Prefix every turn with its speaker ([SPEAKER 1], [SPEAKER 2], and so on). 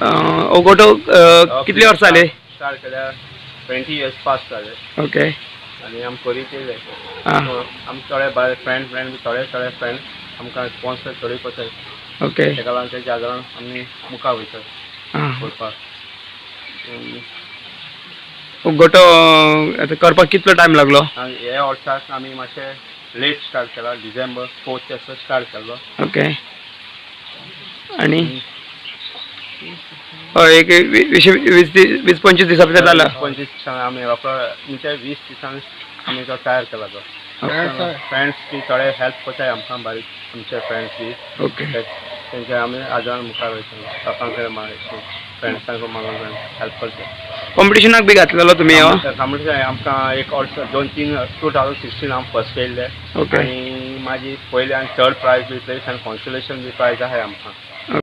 [SPEAKER 1] हो गोटो कितले वर्सां जाले?
[SPEAKER 2] स्टार्ट केल्यार 20 इयर्स पास जाले. आनी आमी करीत येयले. आमी थोडे भायर फ्रेंड फ्रेंड बी थोडे थोडे फ्रेंड आमकां स्पॉन्सर थोडे करताय. तेका लागून तेच्या आदारान आमी मुखार वयता करपाक.
[SPEAKER 1] हो गोटो आतां करपाक कितलो टायम लागलो?
[SPEAKER 2] आनी हे वर्साक आमी मातशें लेट स्टार्ट केला. डिसेंबर 4 असो स्टार्ट केल्लो.
[SPEAKER 1] ओके, आणि हय, एक वीस वीस 20-25 दिसां भितर जाला.
[SPEAKER 2] 25 दिसांनी आमी रोकडो, म्हणजे 20 दिसांनी आमी तो तयार केला तो. फ्रेंड्स बी थोडे हेल्प करताय आमकां बारीक, आमचे फ्रेंड्स बी. तेंचे आमी आदारान मुखार वयता. लोकांकडे मागून, फ्रेंड्सांक मागून हेल्प करता.
[SPEAKER 1] कॉम्पिटिशनाक बी घातलेलो तुमी हो?
[SPEAKER 2] कॉम्पिटिशन आमकां एक वर्स दोन तीन, 2016 आमी फर्स्ट येयल्ले. आनी मागीर पयले आनी थर्ड प्रायज बी प्लेस आनी कॉन्सोलेशन बी प्रायज आहाय आमकां.